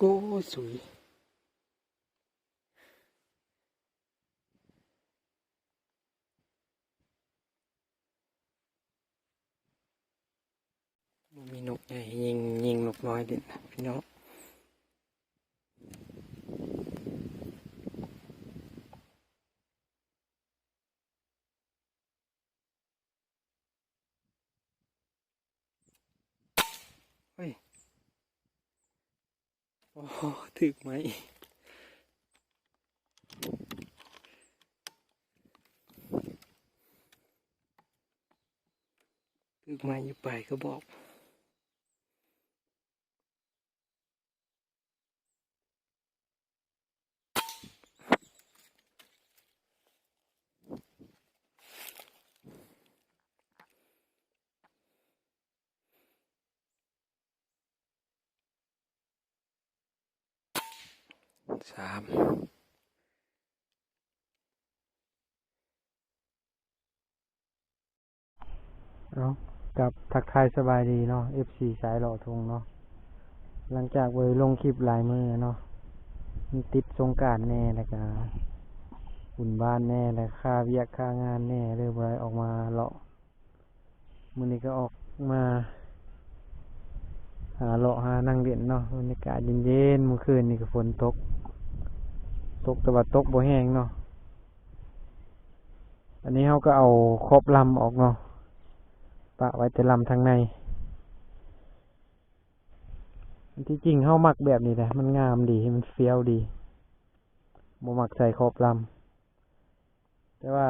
ອ້ ສຸຍ. ບໍ່ມີນົກໃຫຍ່ຍິງ ຍິງນົກນ້ອຍເດັ່ນພີ່ນ້ອງ. ເຮີ້ຍ ໂອ້ ຖືກໄມ້ ຖືກໄມ້ຢູ່ປາຍກະບອກ. ສາມ. ເອົາ ກັບທັກທາຍສະບາຍດີເນາະ ເອັຟຊີ ສາຍເລາະທົ່ງເນາະ. ຫຼັງຈາກບໍ່ໄດ້ລົງຄລິບຫຼາຍມື້ເນາະ ມັນຕິດສົງການແດ່ ແລ້ວກະບຸນບ້ານແດ່ ແລ້ວຄາວຽກຄາງານແດ່ ເລີຍບໍ່ໄດ້ອອກມາເລາະ. ມື້ນີ້ກໍອອກມາຫາເລາະຫານັ່ງຫຼິ້ນເນາະ ບັນຍາກາດເຢັນໆ. ມື້ຄືນນີ້ກໍຝົນຕົກ ຕົກແຕ່ວ່າຕົກບໍ່ແຮງເນາະ. ອັນນີ້ເຮົາກໍເອົາຂອບລຳອອກເນາະ ປະໄວ້ແຕ່ລຳທາງໃນ. ທີ່ຈິງເຮົາມັກແບບນີ້ແຫຼະ ມັນງາມດີ ມັນຟຽວດີ ບໍ່ມັກໃສ່ຂອບລຳ. ແຕ່ວ່າ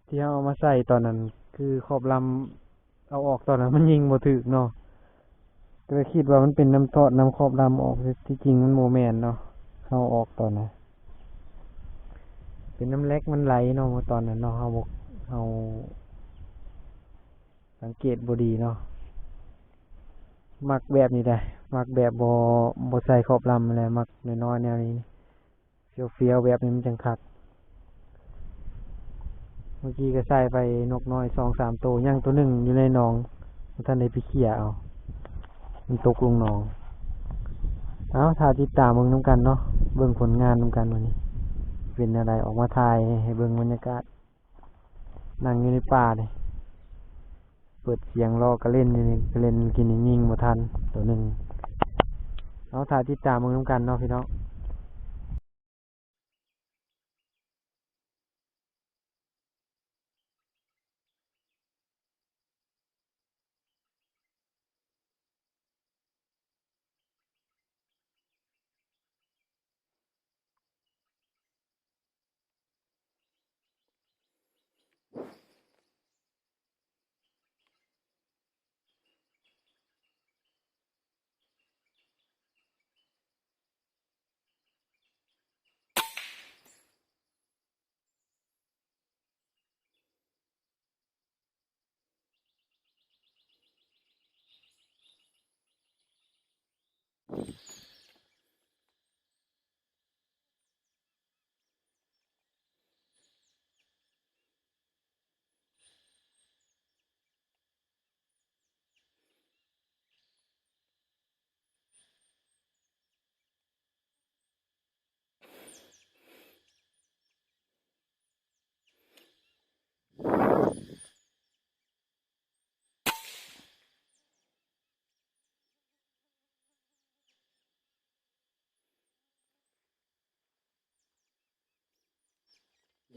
ທີ່ເຮົາເອົາມາໃສ່ຕອນນັ້ນ ຄືຂອບລຳເອົາອອກຕອນນັ້ນມັນຍິງບໍ່ຖືກເນາະ ກໍເລີຍຄິດວ່າມັນເປັນນຳຖອດນຳຂອບລຳອອກ ແຕ່ທີ່ຈິງມັນບໍ່ແມ່ນເນາະ. ເຮົາເອົາອອກຕອນນັ້ນ ເປັນນຳແລັກມັນໄຫຼເນາະ ເມື່ອຕອນນັ້ນເນາະ ເຮົາບໍ່ ເຮົາສັງເກດບໍ່ດີເນາະ. ມັກແບບນີ້ແຫຼະ ມັກແບບບໍ່ ບໍ່ໃສ່ຂອບລຳແຫຼະ ມັກນ້ອຍໆແນວນີ້. ຟຽວໆແບບນີ້ມັນຈັ່ງຄັກ. ເມື່ອກີ້ກໍໃສ່ໄປນົກນ້ອຍສອງສາມໂຕ ຍັງໂຕໜຶ່ງຢູ່ໃນໜອງ ບໍ່ທັນໄດ້ໄປເຄຍເອົາ ມັນຕົກລົງໜອງ. ເອົາ ຖ້າຕິດຕາມເບິ່ງນຳກັນເນາະ ເບິ່ງຜົນງານນຳກັນມື້ນີ້ ເປັນແນວໃດ ອອກມາຖ່າຍໃຫ້ເບິ່ງບັນຍາກາດ. ນັ່ງຢູ່ໃນປ່າເດ້ ເປີດສຽງລໍ້ກະເລັນຢູ່ນີ້ ກະເລັນກິນນີ້ຍິງບໍ່ທັນໂຕໜຶ່ງ. ເອົາ ຖ້າຕິດຕາມເບິ່ງນຳກັນເນາະພີ່ນ້ອງ.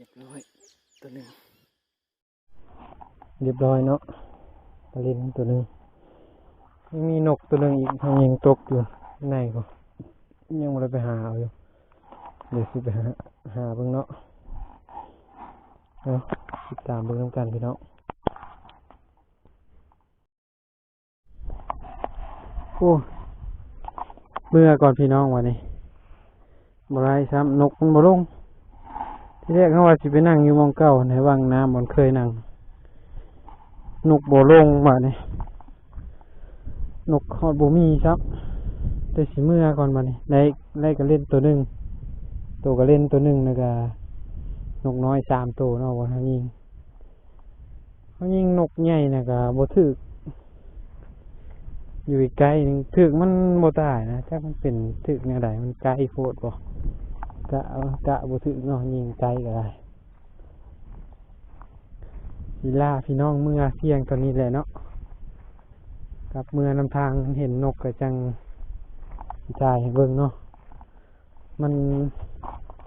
ຮຽບຮ້ອຍ ໂຕໜຶ່ງ ຮຽບຮ້ອຍເນາະ ປາລິນໂຕໜຶ່ງ. ຍັງມີນົກໂຕໜຶ່ງອີກ ຍັງຕົກຢູ່ໃນພຸ້ນ ຍັງບໍ່ໄດ້ໄປຫາເອົາຢູ່ ດຽວຊິໄປຫາ ຫາເບິ່ງເນາະ. ເອົາ ຕິດຕາມເບິ່ງນຳກັນພີ່ນ້ອງ. ໂອ້ ເມືອກ່ອນພີ່ນ້ອງ ບາດນີ້ ບໍ່ໄດ້ຊ້ຳ ນົກມັນບໍ່ລົງ. ທີແລກເຮົາວ່າຊິໄປນັ່ງຢູ່ໝ່ອງເກົ່າ ໃນວັງນ້ຳບ່ອນເຄີຍນັ່ງ ນົກບໍ່ລົງບາດນີ້ ນົກຮອດບໍ່ມີຊ້ຳ. ແຕ່ຊິເມືອກ່ອນບາດນີ້ ໄດ້ ໄດ້ກະເລັນໂຕໜຶ່ງ ໂຕກະເລັນໂຕໜຶ່ງ ແລ້ວກະນົກນ້ອຍສາມໂຕເນາະ ບ່ອນເຮົາຍິງ. ເຮົາຍິງນົກໃຫຍ່ນະກະບໍ່ຖືກ ຢູ່ໃກ້ໆ ຖືກມັນບໍ່ຕາຍນະ ຈັກມັນເປັນຖືກແນວໃດ ມັນໃກ້ໂພດບໍ່ ກະ ກະບໍ່ຖືກເນາະ ຍິງໄກກໍໄດ້. ຊິລາພີ່ນ້ອງເມືອພຽງຕອນນີ້ແຫຼະເນາະ ກັບເມືອນຳທາງ ເຫັນນົກກໍຈັ່ງຊິຖ່າຍໃຫ້ເບິ່ງເນາະ ມັນ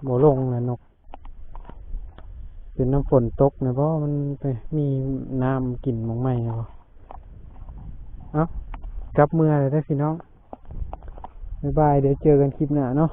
ບໍ່ລົງນະນົກ. ເປັນນຳຝົນຕົກນະບໍ ມັນໄປມີນ້ຳກິນໝ່ອງໃໝ່ນະບໍ. ເອົ້າ ກັບເມືອແລ້ວເດີພີ່ນ້ອງ ບາຍບາຍ ດຽວເຈີກັນຄລິບໜ້າເນາະ.